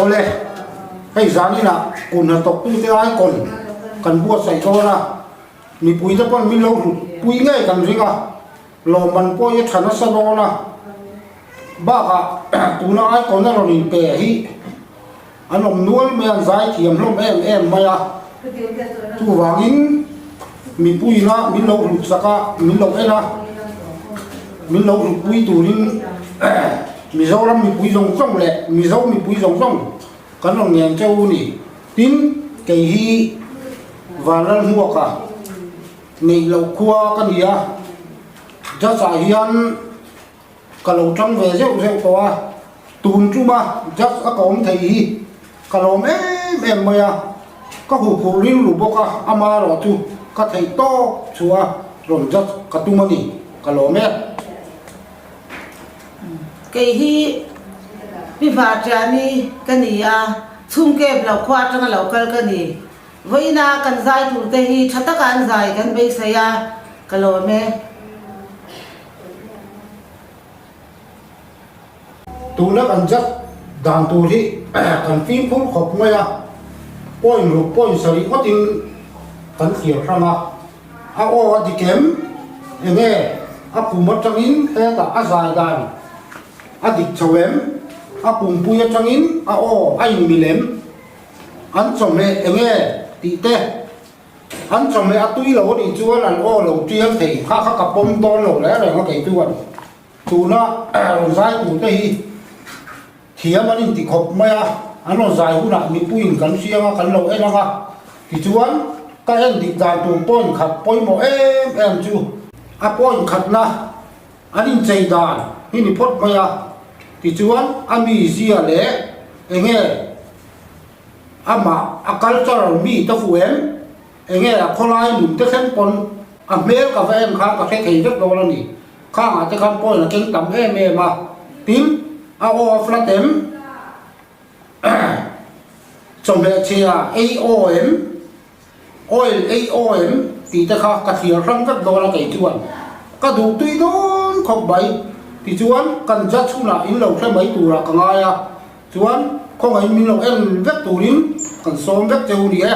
Awle, hei zaninah kum hnathawktute icon kan buatsaih dawn a, mipuite pawn min lo hlut pui ngei kan ring a, lawmman pawh hi a tha nasa dawn a, bakah tuna icon a rawn inpe hi an awm nual mai a, an zaithiam hlawm em em mai a, chuvangin mipuiina min lo hlut chak a, min lo en a, min lo hlut pui turin Mizoram mipui zawng zawng leh Mizo mipui zawng zawng kan rawn ngen cheu a ni. Tin, kei hi Vanlalhmuaka neih loh khua ka ni a, Judge ah hian ka lo tang ve zeuh zeuh tawh a, tun tuma Judge a ka awm thei hi ka lawm em em mai a, ka huphurh rilru bawk a, amaherawh chu ka theih tawk chhuah a rawn Judge ka tum a ni, ka lawm e. Kei hi Pi Vartiani ka ni a, chhungkep lo khua atanga lo kal ka ni. Vawiina kan zai turte hi tha taka an zai kan beisei a, ka lawm e. Tuna kan judge dan tur hi kan fimkhur khawp mai a, point ruk point sarih ngawtin kan thlir hrang a. A aw a dik em? Enge a pum atangin hetah a zai dan a dik chho em? A pumpui atangin a aw a inmil em? An chawhmeh enge tih te? An chawhmeh a tui lo a nih chuan an aw lo tial thei kha kha ka pawm dawn lo reng reng a kei chuan tuna rawn zai tur te hi Thiam an inti khawp mai a, an rawn zai hunah mipuiin kan hriang a, kan lo en ang a, tichuan ka en dik dan tur point khat pawimawh em em chu a point khatna an inchei dan hi ni phawt mai a, tichuan a mizia leh enge amah a cultural mi te fuh em, enge a khawlai nun te thleng pawn a hmel ka va en kha ka hre thei vek dawn a ni. Khangah te khan point a keng tam em em a, tin a aw a flat em, chawhmeh chhia ei aw em, oil ei aw em tih te kha ka thliar hrang vek dawn a kei chuan ka duh tui dawn khawp mai tichuan kan judge hunah in lo hre mai turah ka ngai a. Chuan khawngaihin min lo en vek turin kan sawm vek che u ni e.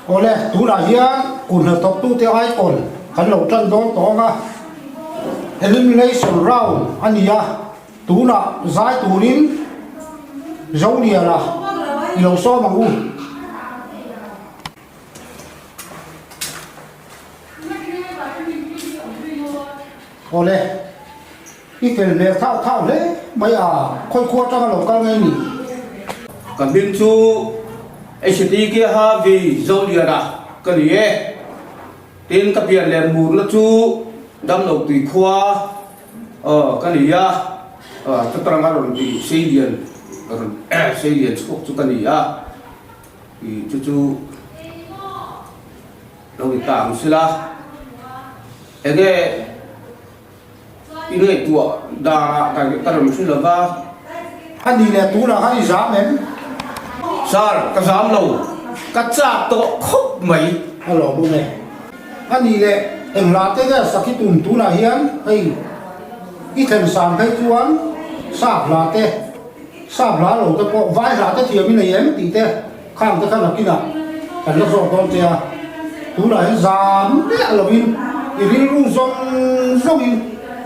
Awle, tunah hian kun hnathawktute icon kan lo tan dawn tawh ang a, elimination round a ni a, tunah zai turin Zoliana i lo sawm ang u. Awle. I fel hmel thau thau hle mai a, khawi khua atanga lo kal ngei ni. Ka hming chu HDKHV Zoliana ka ni e. Tin ka pian leh murna chu Damlo tui khua ka ni a, Chatranga rawn ti Seilian rawn Seilian chhuak chu ka ni a, chu chu lo ni ta ang sila. Enge I ngaihtuah darah ka rawn hre lo va. A ni leh tunah khan i zam em? Sir, ka zam lo. Ka chak tawh khawp mai. A lawm awm e. A ni leh engla te nge sakhi tum tunah hian hei i thlen san phei chuan sap hla te, sap hla lo te pawh vai hla te thiam i nei em tih te Khang te kha nakinah kan la zawk dawn che a, tunah hian zam miah lovin i rilru zawng zawngin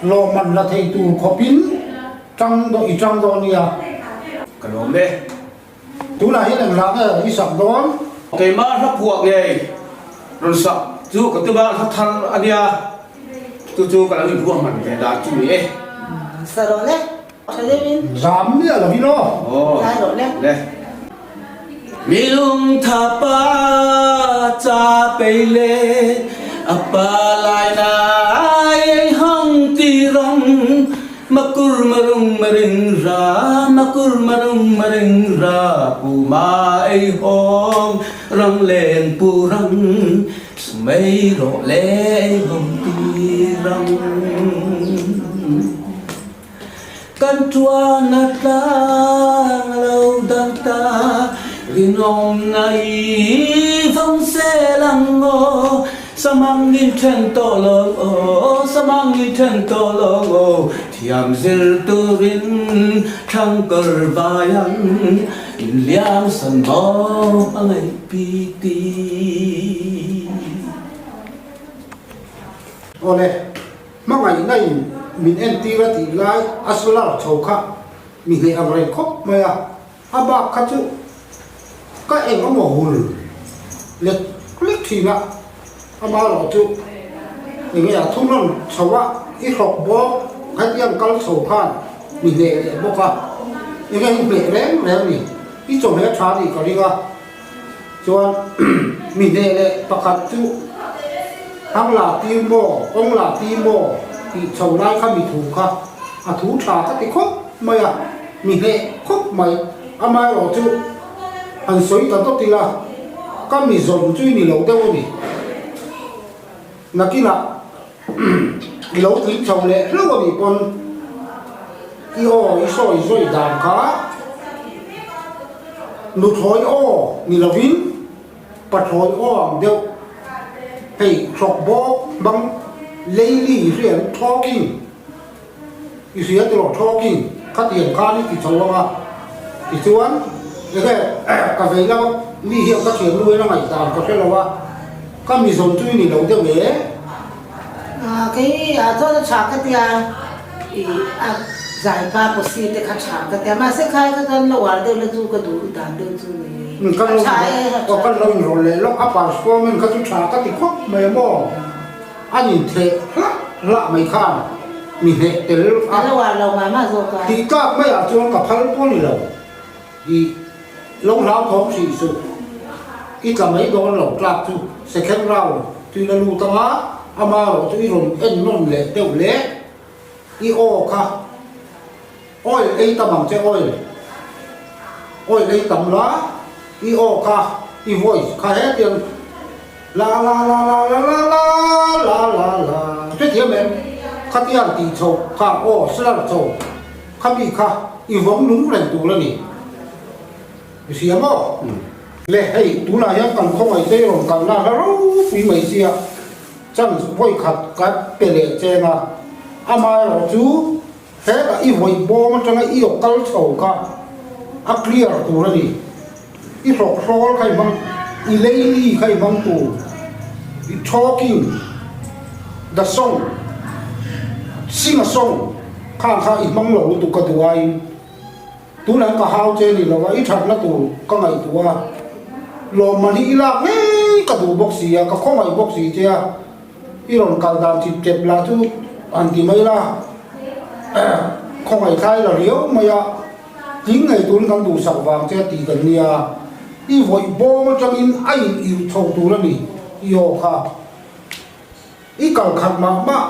lawmman la thei tur khawpin tang dawn i tang dawn nia. Ka lawm e. Tunah hian englah nge i sak dawn? Keimah hla phuah ngei rawn sak chu ka tum a, hla thar a nia, chu chu ka lo inruahman ve dan chu ni e. Sa rawh le. Zam miah lo in aw. Le. Mi lungtha pa cha pei le a pa lai na ei hong ti rong makur marung maring ra makur marung maring ra pu ma ei hong rong len pu rong mei ro le ei hong ti rong. Kan tuan a tlang lo dang ta, rinawm na i vawng sel ang aw. Samang in then tawh lo aw, samang in then tawh lo aw, Thiam zir turin thlang kawr vai ang, In liam san maw a ngaih pi ti. Awle, hmangaihna in min entir a tih lai a solar chho kha mi hneh ang reng khawp mai a, a bak kha chu ka eng emaw hul lek lek thin a, amaherawh chu enge a thunawn chho a i hrawk bawk hetiang kal chho khan mi hneh leh bawk a, enge hi hneh reng reng ni, i chawhmeh tha nih ka ring a. Chuan mi hneh leh pakhat chu hang la tir maw, kawng la tir maw tih chho lai kha mi thu kha a thu tha ka ti khawp mai a, mi hneh khawp mai. Amaherawh chu han sawi ta dawt ila ka mi zawn chu i ni lo deuh a ni. Nakinah i lo tling chho leh hlauh a nih pawn i aw i sawi zawi dan kha nuthlawi aw ni lovin pathlawi aw ang deuh hei hrawk bawk hmang leili i hria em talking i hria tiraw talking khatiang khan i ti chho ang a tichuan enge ka vei lama mi hian ka thiam luin a ngaihdan ka hre lo a ka mi zawn chu i ni lo deuh e. Kei ah chuan a tha ka tia i a zaipa pawsi te kha tha ka tia mahse khai kha chuan lo uar deuh la chu ka duh dan deuh chu ni a tha e a tha. Kan lo inrawlh leh lawk a performance kha chu tha ka ti khawp mai a maw. An intheh hlak hlak mai khan mi hneh tel a. A lo ah lo mah mah zawk a. Tih tlak maiah chuan ka phal pawh ni lo. I lo hlauthawng hrih suh. I tla mai dawn lo tlak chu second round chu ila lut anga ama erawh chu i rawn en nawn leh deuh leh i aw kha oil ei tam ang che oil oil ei tam la i aw kha i voice kha hetiang La la la la la la la la la la hrethiam em? Khatiang tih chho kha aw slar chho khami kha i vawng nung reng tur a ni. I hria maw? Le hei tunah hian kan khawngaih te i rawn kalna hla ropui mai sia chance vawi khat ka pe leh cheng a, amaherawh chu hetah i vawi bawm atanga i aw kal chho kha a clear tur a ni. I hrawkhrawl kha i hmang, i leili kha i hmang tur, i talking the song, sing a song khang kha i hmang lo lutuk ka duh aiin tunah ka hau che ni lo a, i thatna tur ka ngaihtuah a, lawmman hi i lak ngei ka duh bawk si a, ka khawngaih bawk si che a, i rawn kal dan chip chep lah chu han ti mai la, khawngaih thlai la riau mai a. Tling ngei turin kan duhsak vang che tih kan nia, i vawih bawm atangin a in irh chho tur a ni i aw kha. I kal khat mah mah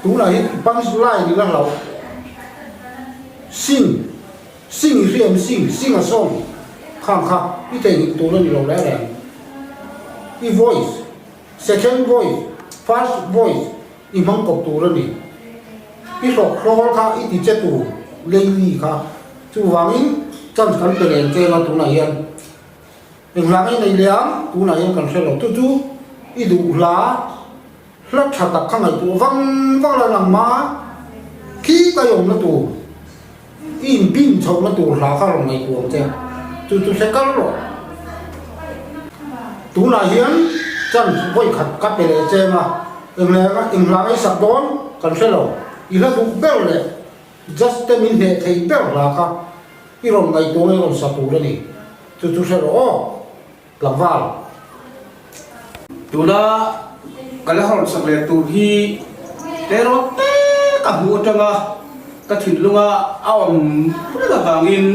tunah hian i punch line i la hlauh. Sing, sing i hria em sing, sing a song khang kha i theihnghilh tur a ni lo reng reng. I voice, second voice, first voice I hmang kawp tur a ni. I hrawk hrawl kha i ti che tur Leili kha. Chuvangin chance kan pe reng che anga tunah hian eng hla ngei nei leh ang tunah hian kan hre lo. Chu chu i duh hla hla tha tak kha ngaihtuah vang vang la nangma khi ka i awmna tur i inbin chhohna tur hla kha rawn ngaihtuah ang che. Chu chu hre kal rawh. Tunah hian chance vawi khat ka pe leh che anga Eng hla ei sak dawn kan hre lo. I hla duh ber leh just te min hneh thei ber hla kha i rawn ngaihtuah nge i rawn sa tur a ni. Chu chu hre rawh aw, tlangval. Tuna ka la rawn sak leh tur hi teraw te ka hmuh atanga ka thinlunga a awm reng avangin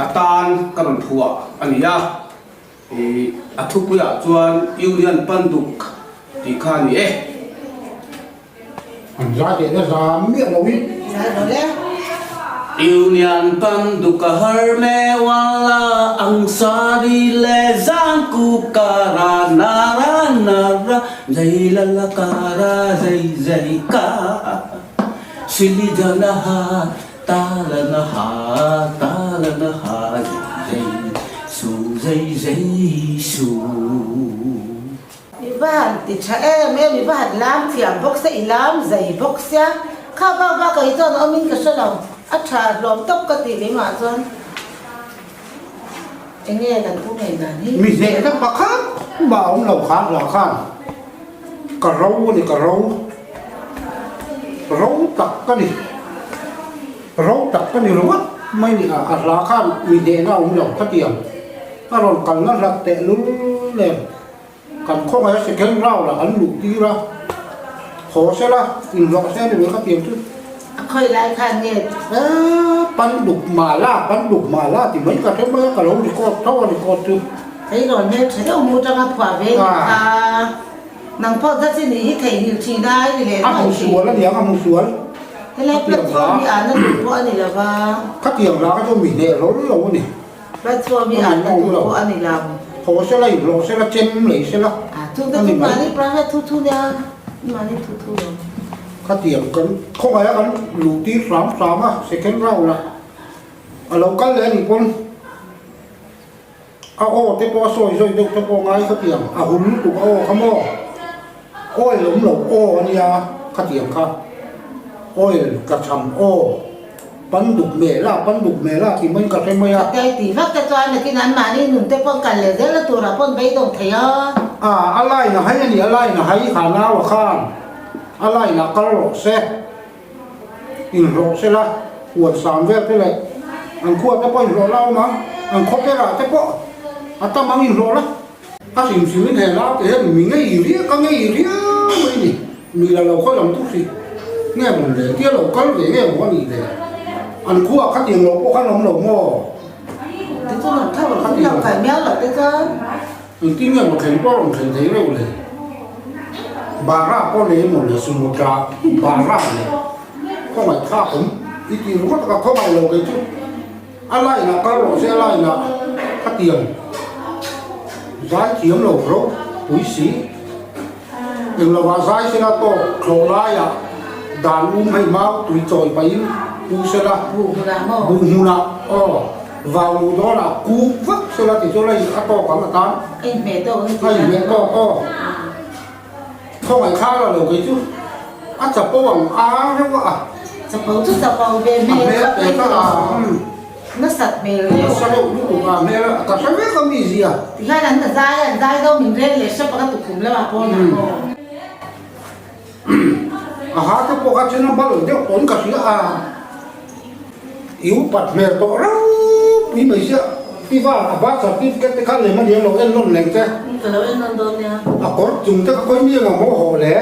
a tan ka rawn phuah a ni a. I a thupuiah chuan Union Panduk tih kha a ni e. An zai leh na za miah lo in. Zai lo le. Union Panduk a har me wala ang sari le zang ku kara nara nara zai la la kara zai zai ka sili jana ha Ta la na ha, ta la na ha, zai zai su, zai zai su. I va han ti tha em em, i va han lam thiam bawk sia, i lam zai bawk sia. Kha bak bak ah hi chuan awm in ka hre lo, a tha hlawm tawp ka tih leh mah chuan enge kan pu ngei dan hi. Mi hnehna pakhat mah awm lo khan lah khan ka ro a ni, ka ro, ro tak ka ni, ro tak ka ni ringawt mai ni a, a hla khan mi hnehna awm lo khatiang a rawn kalna hlat tehlul em. Kan khawngaih a second round ah an luh tir a, haw sela inhlawh se ni mai kha tiang chu. A khawi lai khan nge? Eee Panduk Mala, Panduk Mala ti mai ka hre mai a, ka lo record tho a record chu. Hei rawn hmel tha deuh mu tanga phuah ve ni kha. Nang pawh zat chi nih hi theihnghilh thin a i ni leh A hmu sual a niang a hmu sual. Helai platform hi an na duh pawh a ni lo va. Khatiang la kha chu mi hneh hlawl lo a ni. Platform hi an la duh pawh a ni lo. Haw sela, inhlawh sela, chem lei sela a ni mai. Mahni private thu thu nia, mahni thu thu lo. Khatiang kan khawngaih a kan luh tir hram hram a, second round ah a lo kal leh a nih pawn a aw te pawh a sawi zawi deuh te pawh ngai khatiang a hul lutuk a aw kha maw oil awm lo aw a nia khatiang kha oil ka cham aw. Panduk mela, panduk mela tih mai ka hre mai a. Ka tel tih vak te chuan nakin an mahni nun te pawh kal leh zel na turah pawh an beidawng thei a. A, a line a hai a ni, a line a hai kha nau a khan a line ah kal rawh se, inhlawh se la, huan sam vel te leh an khua te pawh inhlawh la awm ang, an khaw perah te pawh a tam ang inhlawh la. A hrim hrim in he lau te hian mi ngei riak a ngei riau mai ni, mi la lo khaw lam tu hrih nge mawn le tia lo kal ve nge maw a nih le, an khua khatiang lo pawh khan awm lo maw? Ti chuan an tho an lo kai miau lo te chuan. Engtin nge maw thleng pawh rawn thleng thei reuh le, bara pawh nei maw le sumutra bara le khawngaih thlak awm i tih ringawt ka khawngaih lo kei chu. A line ah kal rawh se, a line ah khatiang zai thiam lo ropui si. Eng lovah zai sela tawk thlawh laiah dan um hei mau tui chawi pahin pu sela Buh hmunah maw? Buh hmunah aw vau luh dawnah kuk vak sela ti chu line a tawk ang atan. A inhmeh tawk ang i ti A inhmeh tawk aw. Khawngaih kha la lo kei chu a chapo ang a reuh a. Chapo chu chapo ve hmel kha kei chu nasat hmel reuh. Nasa reuh lutuk a hmel a ka hre vek a mi zia. Tihian an zai an zai zo min rel leh hrep a ka tukhum lamah pawn ah maw. A ha te pawh kha chuan a bal deuh pawn ka hria a. I upat hmel tawh ropui mai sia. I va a birth certificate te kha lem a nia lo en nawn leng che. Ka lo en nawn dawn nia. A kawr chung te ka khawi mi ang haw haw le.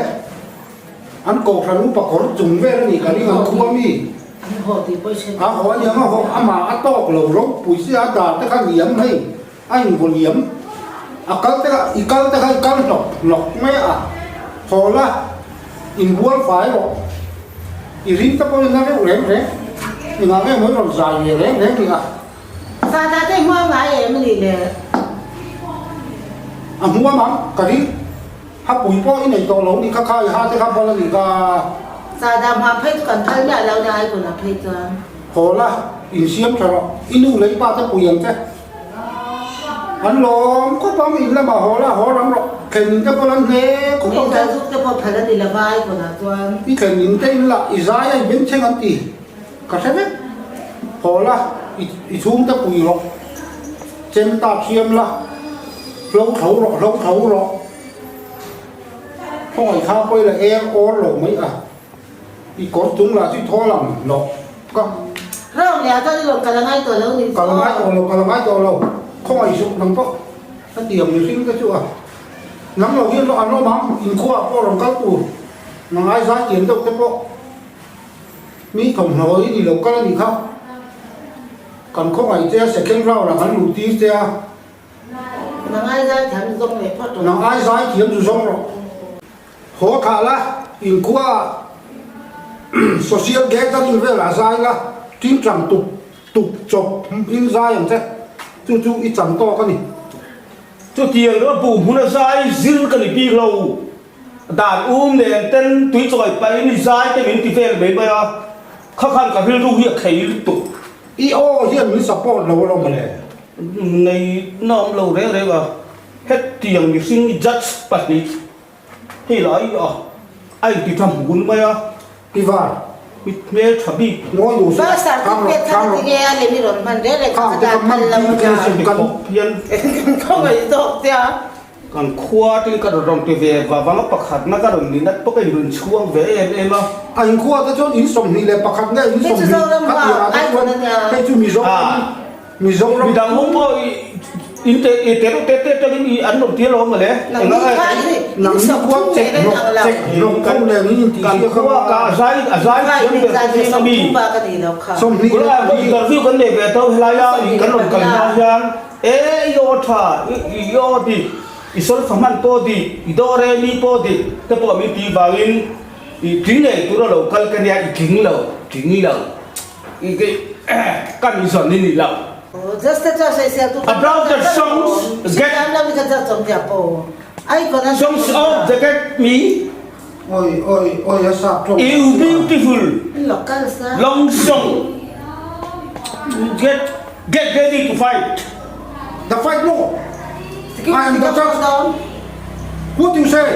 An kohhran upa kawr chung vel a nih ka ring an khua mi. An haw tih pawh i hre A haw a nia ang a haw amah a tawk lo ropui sia a dar te kha liam hei a invaw liam. A kal te kha i kal te kha i kal hnawk hnawk mai a. Haw la inbual fai rawh. I ring te pawhin a reuh reng reng. Engah nge maw i rawn zai ve reng reng nih a. Zana te hmuam ngai em a nih le? A hmuam ang, ka ring. Ha pui pawh i nei tawh lo nih kha kha i ha te kha bal a nih kha. Zana hmuam phei chu kan phal miah lo nia ai kunah phei chuan. Haw la, insiam tha rawh. I nu leh i pa te pui ang che. An lawm khawp ang, in lamah haw la, haw ram rawh. Thlen in te pawh lan hle khawp ang che. Ei zuk te pawh phal a ni lo va ai kunah chuan. I thlen in te in la, i zai a i bengchheng an ti. Ka hre vek. Haw la, i chhungte pui rawh. Chem ta thiam la, hlo tho rawh, hlo tho rawh. Khawngaih kha pawi la eng awr lo mai a, i kawr chung lah chu i thawl ang lawk ka. Rau leh ah chuan i rawn kal a ngai tawh lo ni chu. Kal a ngai tawh lo, kal a ngai tawh lo. Khawngaih zuk nang pawh ka ti ang mihring te chu a. Nang lo hian an awm ang, inkhua ah pawh rawn kal tur. Nang ai zai tiam deuh te pawh. Mi thawmhnaw i ni lo kal a nih kha. Kan khawngaih che a, second round ah kan luh tir che a. Nang ai zai thiam zu zawng leh phawt rawh. Nang ai zai thiam zu zawng rawh. Haw thlah la, inkhua ah social gathering velah zai la, tingtang tuk tuk chawp in zai ang che. Chu chu i chan tawk a ni. Chutiang ringawt buh hmuna zai zir ka ni bik lo. Dan um nen ten tui chawi pahin i zai te min ti vel mai mai a, kha khan ka rilru hi a khei lutuk. I aw hian min support lo alawm mawle. Nei na awm lo reng reng a, hetiang mihring i judge pahnih. Hei lai a a inti tha hmun mai a. I var. I hmel tha bik. Ngawi duh suh. Khang rawh, khang rawh. Khang te ka man tir thil sin kan. Kan khua tin ka rawn rawn ti ve va vang a pakhatna ka rawn ni nat pawh ka inrawn chhuang ve em em a. A inkhua te chuan in 21 nge in 20 ka tirah te chuan hei chu Mizoram Mizoram Midang ho pawh in te i te reuh te te tangin i an rawn ti alawm mawle. Nang ni khua chek hnawk chek hnawk kho nen in intih Kan hria kha khua ka a zai a zai thiam ber te zing a mi. 24 Interview kan nei ve tho helaia kan rawn kal hma hian e i aw tha i aw dik i solfa hman pawh dik i dawr e mi pawh dik te pawh min tih vangin i tling ngei tur a lo kal ka nia i tling lo tling lo. Kan zawn i ni lo. About the songs get songs of the get me You beautiful long song get get ready to fight The fight no I am the judge What you say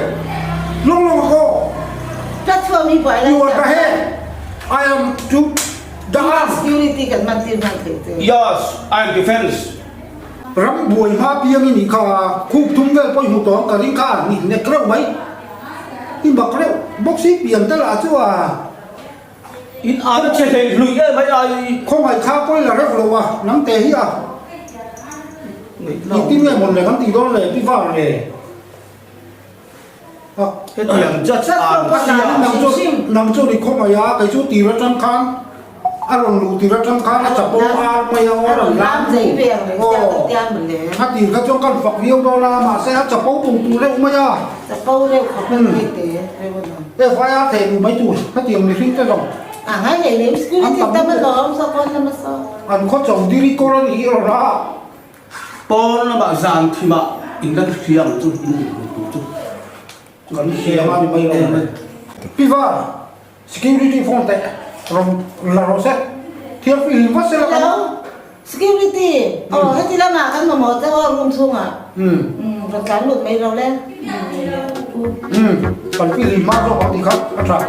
Long long ago You are the head I am to the arm. Security kan man tir hman thei te. Yes, I am defense. Ram buai hma piang i nih kha khup thum vel pawh i hmu tawh ang ka ring kha a ni nek reuh mai. I mak reuh bawk si pian te lah chu a. In an che hlei hlui em mai ai. Khawngaih kha pawi la reuh lo a nang te hi a. Engtin nge mawn le kan tih dawn le pi var le. Hetiang judge an sia. Nang chu ni khawp mai a, kei chu tir atang khan a rawn luh tir atang khan a chapo ar mai a, a rawn lam aw a tir kha chuan kan fak viau dawn a, mahse a chapo tum tur reuh mai a. Chapo reuh khawp a ni te reuh a ni. FIR thei duh mai tur hetiang mihring te zawng. A ngai hlei lem security tam alawm saw pawn lam a saw. An khaw chawm diri kawr a nih hi rawn a. Pawn lamah zan thimah in la hria ang chu in nih hmu tur chu kan hria a ni mai lo mai. Pi Var, security phone teh rawn la rawh se, thiam fih hlim vat se la kan. Hello, security, aw heti lamah kan mamawh te aw room chhungah rawn tlan lut mai lo le. Umm, kan fih hlim hma zawk ang tih kha a tha.